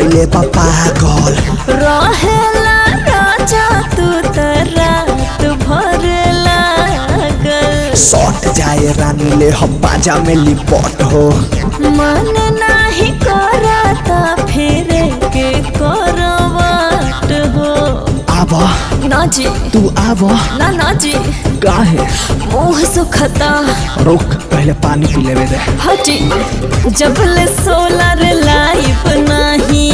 कैले बा पागल। रहेला राजा तू त रात भर लागल। सट जाए रानी ले हम बाजा में लिपट हो। मन नाही करता फेरे के करवाट हो। आवा ना जी। तू आवा। ना ना जी। काहे? मुँह सुखता। रुक, पहले पानी पी लेवे दे। हटी जबले सोलर लाइफ नाही